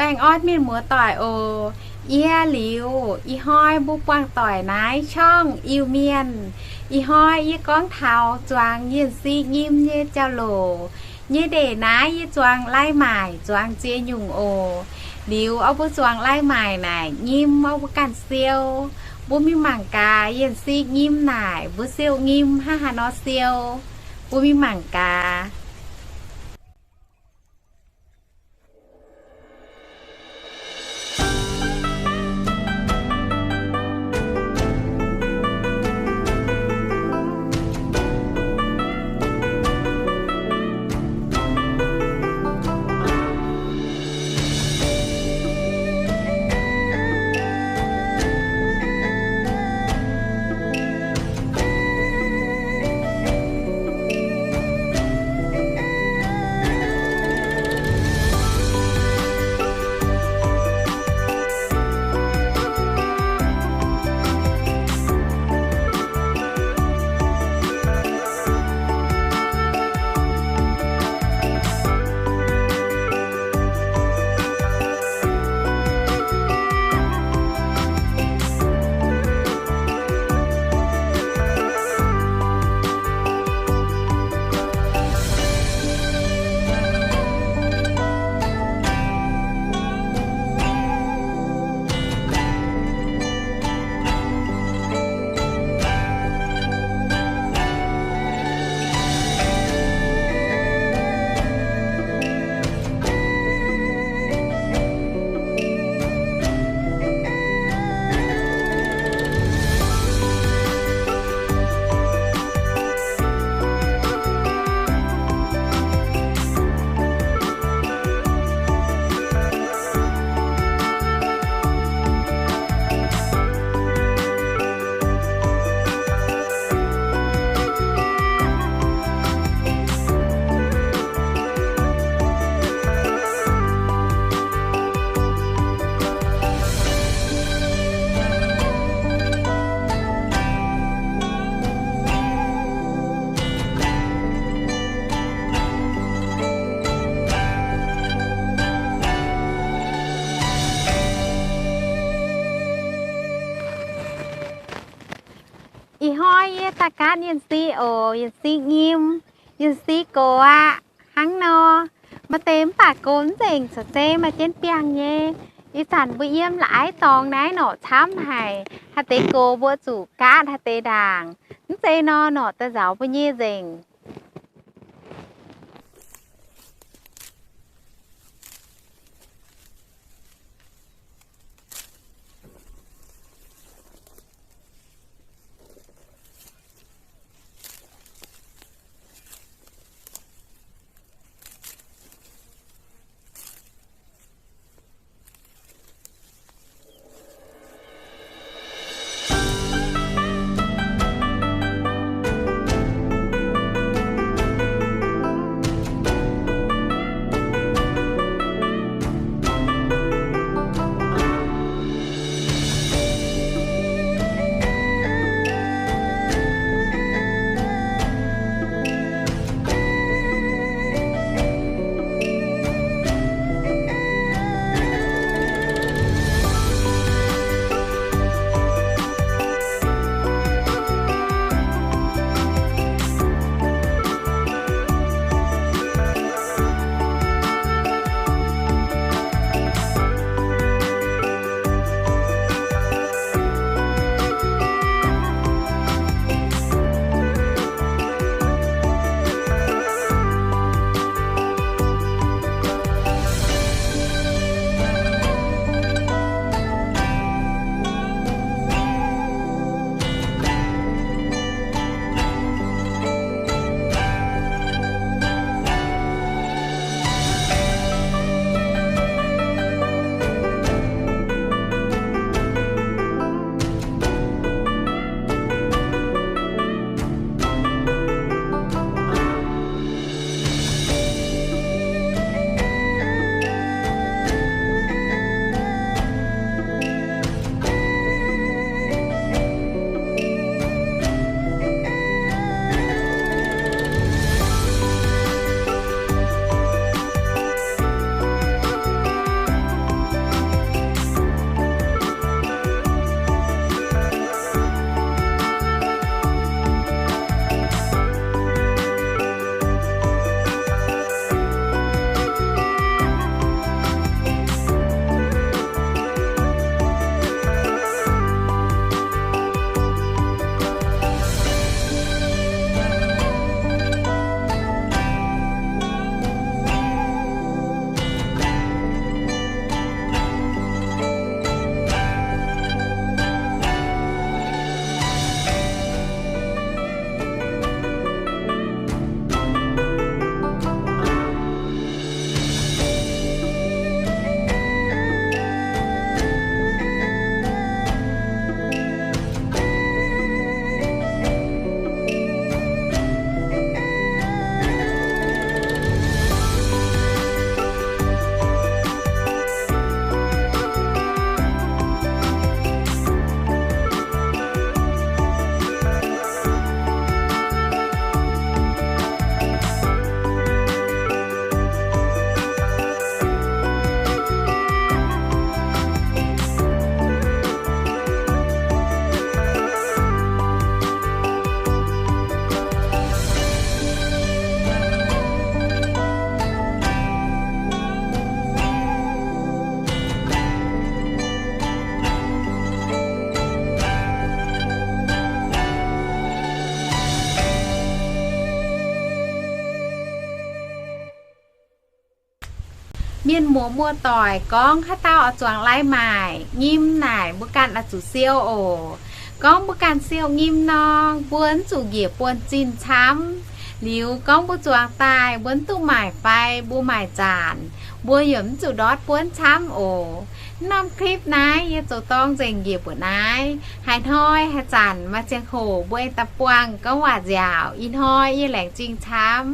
Baengh orn mienh muoz-doic oc. Yie liuz, ih hnoi mbuo buangh doic naaiv ช่อง Iu-Mienh. Ih hnoi yie gorngv taux zuangx yienh siqv nyim nyei jauv-louc. Nyei ndeic naaiv yie zuangx lai-maaic zuangx ziex nyungc oc. Liuz oix mbuo zuangx lai-maaic naaic nyim oix mbuo ganh siou. Mbuo mingh mangc gaax yienh siqv nyim naaic mbuo siou nyim hnangv haaix nor siou. Mbuo mingh mangc gaax. Ih hnoi yie daaih gaatv yienh siqv oc, yienh siqv nyim, yienh siqv gox aqv. Hnangv nor, maaih deix mv baac gox mv nzengc, corc se maaih jienv biangh nyei. Ih zanc mbuo yiem la'aiv dorngx naaiv norqc camv haic, haaix deix gox mbuo zuqc gaatv haaix deix ndaangc. Mv zeiz nor, norqc daaih nzaaux mbuo nyei nzengc. Mienh muoz muoz-doic gorngv haaix dauh oix zuangx lai maaic nyim naaic, mbuo ganh oix zuqc siou oc. Gorngv mbuo ganh siou nyim nor, mbuo mv zuqc njiec buonv-zinh camv. Liuz gorngv mbuo zuangx daaih mbuo mv duqv maaic fai mbuo maaic zanc, mbuo yaac mv zuqc ndortv buonv camv oc. Norm clip naaiv yie zoux dorng nzengc njiec mbuoqc naaiv. Haaix hnoi haaix zanc maaih ziangh hoc mbuo aengx daaih buangh gorngv waac nziaauc. Ih hnoi yie laengz zingh camv.